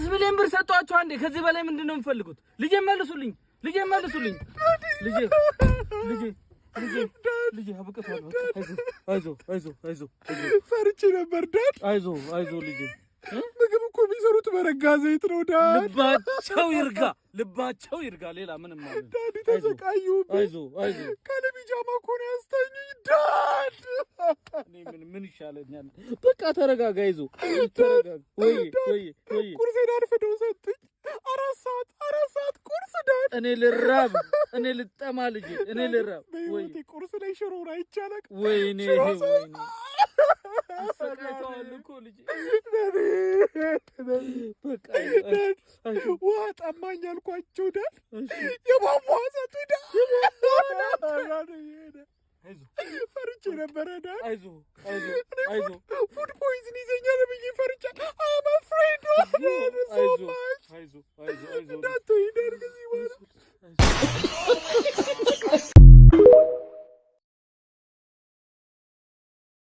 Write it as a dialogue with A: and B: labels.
A: 5 ሚሊዮን ብር ሰጧቸው። አንዴ ከዚህ በላይ ምንድን ነው የምፈልጉት? ልጄ መልሱልኝ፣ ልጄ መልሱልኝ። ልጄ፣ ልጄ፣ ልጄ፣ ልጄ፣ አብቅቷል። በቃ አይዞ፣ አይዞ፣ አይዞ፣ አይዞ፣ አይዞ።
B: ፈርቼ ነበር dad።
A: አይዞ፣ አይዞ ልጄ።
B: ምግብ እኮ የሚሰሩት በረጋ ዘይት ነው dad።
A: ልባቸው ይርጋ፣ ልባቸው ይርጋ። ሌላ ምንም ማለት
B: Daddy፣ ተሰቃዩብኝ።
A: አይዞ፣ አይዞ።
B: ካለ ቢጃማ እኮ ነው ያስተኙኝ dad።
A: እኔ ምን ይሻለኛል? በቃ ተረጋጋ፣ አይዞ፣ ተረጋጋ። ወይ ወይ ወይ!
B: ቁርሴን አርፍደው ሰጡኝ። 4 ሰዓት፣ 4 ሰዓት ቁርስ dad።
A: እኔ ልራብ፣ እኔ ልጠማ ልጄ፣ እኔ ልራብ። ወይ!
B: በህይወቴ ቁርስ ላይ ሽሮን አይቼ አላውቅም።
A: ወይኔ!
B: ሽሮ
A: ወይኔ! አሰቃይተዋል እኮ ልጄ። በቃ አይዞ።
B: ውሃ ጠማኝ አልኳቸው dad። የቧንቧ ሰጡኝ dad።
A: አይዞ።
B: ፈርቼ ነበረ dad።
A: አይዞ፣ አይዞ፣ አይዞ።
B: Food poison ይዘኛል ብዬ ፈርቼ፣ I'm afraid so
A: አይዞ
B: much።
A: አይዞ፣ አይዞ፣ አይዞ።
B: እንዳትሆኝ dad ከዚህ በኋላ።